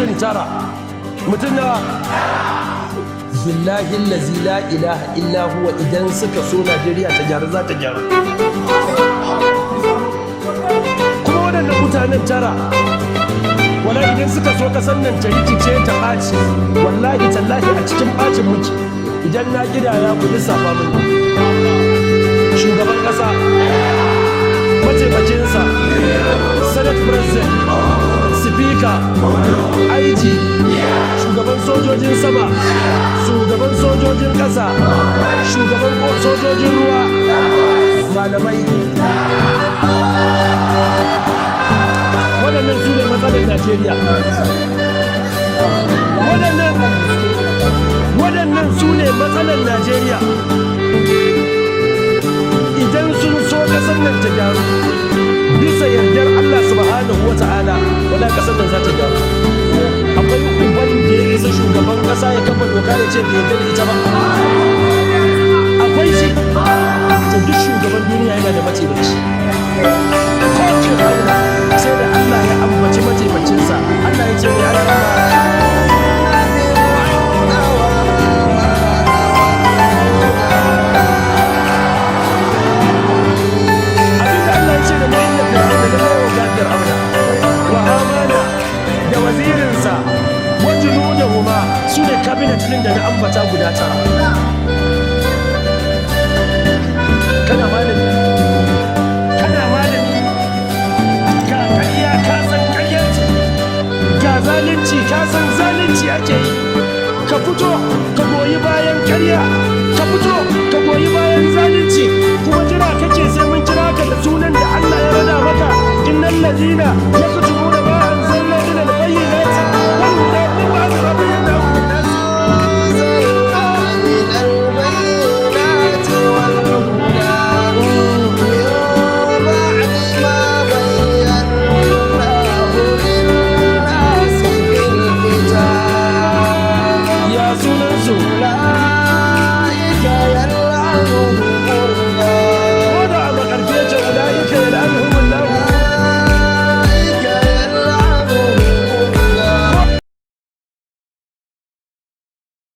Mutum tara. Mutum nawa? Billahi lazi la ilaha illa huwa, idan suka so Najeriya ta gyaru, za ta gyaru. Kuma waɗannan mutanen tara, wala idan suka so kasan nan ta rikice, ta ɓaci, wallahi tallahi a cikin ɓacin muke. Idan na gidaya, ku lissafa mini: shugaban ƙasa, mataimakinsa, Senate President, Speaker, IG, shugaban sojojin sama, shugaban sojojin ƙasa, shugaban sojojin ruwa, malamai. Waɗannan su ne matsalar Najeriya. Waɗannan su ne matsalar Najeriya. Idan sun so ƙasar nan ta gyaru, bisa yardar Allah Subhanahu wa Ta'ala, wala ƙasar nan za ta gyaru. Akwai uban da ya isa shugaban ƙasa ya kafa doka ya ce bai yarda da ita ba? Akwai shi? To, duk shugaban duniya yana da mataimaki. Ko Fir'auna, sai da Allah ya ambaci mataimakinsa. Allah ya ce mai Allah? Abinda Allah ya ce da mu, inna Fir'auna, da yawa ga Fir'auna wa Hamana da wazirinsa wa junudahuma, su ne cabinet din da na ambata guda tara. Kana malami, kana malami, ga ƙarya ka san ƙarya ce, ga zalunci ka san zalunci ake yi, ka fito ka goyi bayan ƙarya, ka fito ka goyi bayan zalunci, kuma jira kake sai mun kira ka da sunan da Allah ya rada maka. Innal ladina.